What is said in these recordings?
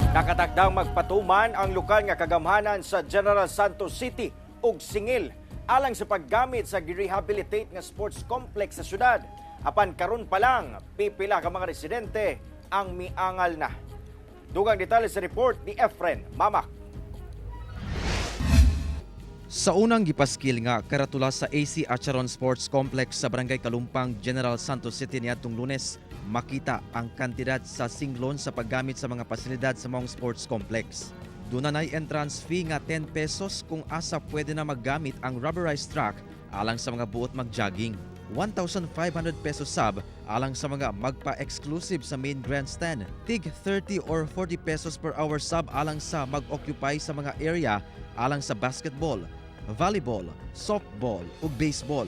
Nakatakdang magpatuman ang lokal nga kagamhanan sa General Santos City og singil alang sa paggamit sa gi-rehabilitate nga sports complex sa syudad. Apan karon pa lang, pipila ka mga residente ang miangal na. Dugang detalye sa report ni Efren Mamak. Sa unang gipaskil nga karatula sa AC Acharon Sports Complex sa Barangay Kalumpang, General Santos City niadtong Lunes, makita ang kantidad sa singlon sa paggamit sa mga pasilidad sa maong sports complex. Duna nay entrance fee nga 10 pesos kung asa pwede na maggamit ang rubberized track alang sa mga buot magjogging. 1,500 pesos sab alang sa mga magpa-exclusive sa main grandstand. Tig 30 or 40 pesos per hour sab alang sa mag-occupy sa mga area alang sa basketball, volleyball, softball ug baseball.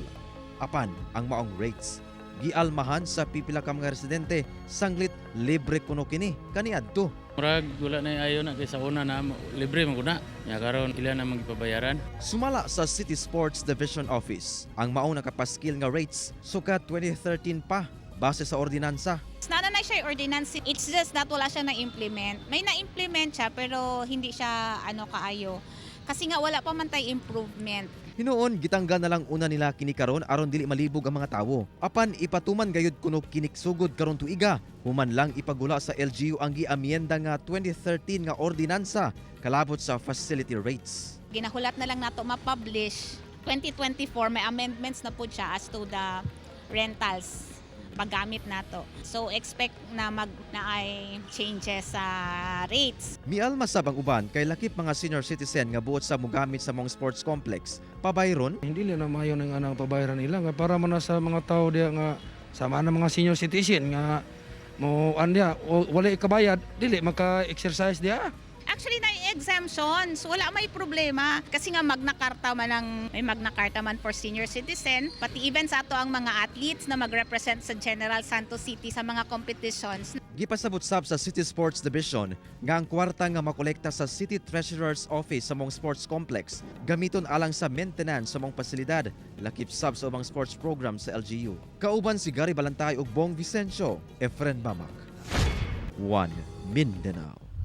Apan ang maong rates, gialmahan sa pipila ka mga residente, sanglit libre kuno kini kaniadto. Murag wala na ayo na kay sa una na libre man gud na. Nya karon ila na magipabayaran. Sumala sa City Sports Division Office, ang maong nakapaskil nga rates sukad 2013 pa base sa ordinansa. Naa na siya yung ordinance. It's just that wala siya na-implement. May na-implement siya pero hindi siya ano kaayo. Kasi nga wala pa man tay improvement. Hinuon gitanggal na lang una nila kini karon aron dili malibog ang mga tawo. Apan ipatuman gayud kuno kinik sugod karon tuiga, human lang ipagula sa LGU ang giamyenda nga 2013 nga ordinansa kalabot sa facility rates. Ginahulat na lang nato ma-publish. 2024 may amendments na po siya as to the rentals paggamit nato. So expect na mag na ay changes sa rates. Mialma sab ang uban kay lakip mga senior citizen nga buot sa mugamit sa maong sports complex. Pabayron. Hindi nila maayo ng anang pabayaran nila nga para man na sa mga tao diya nga sama na mga senior citizen nga mo an diya o, wala ikabayad, dili maka-exercise diya. Actually, na exemptions. Wala may problema. Kasi nga Magna Carta man ang, may Magna Carta man for senior citizen. Pati even sa ato ang mga athletes na mag-represent sa General Santos City sa mga competitions. Gipasabot sab sa City Sports Division nga ang kwarta nga makolekta sa City Treasurer's Office sa maong sports complex gamiton alang sa maintenance sa maong pasilidad, lakip sab sa ubang sports program sa LGU. Kauban si Gary Balantay ug Bong Vicencio, Efren Mamak. 1 Mindanao.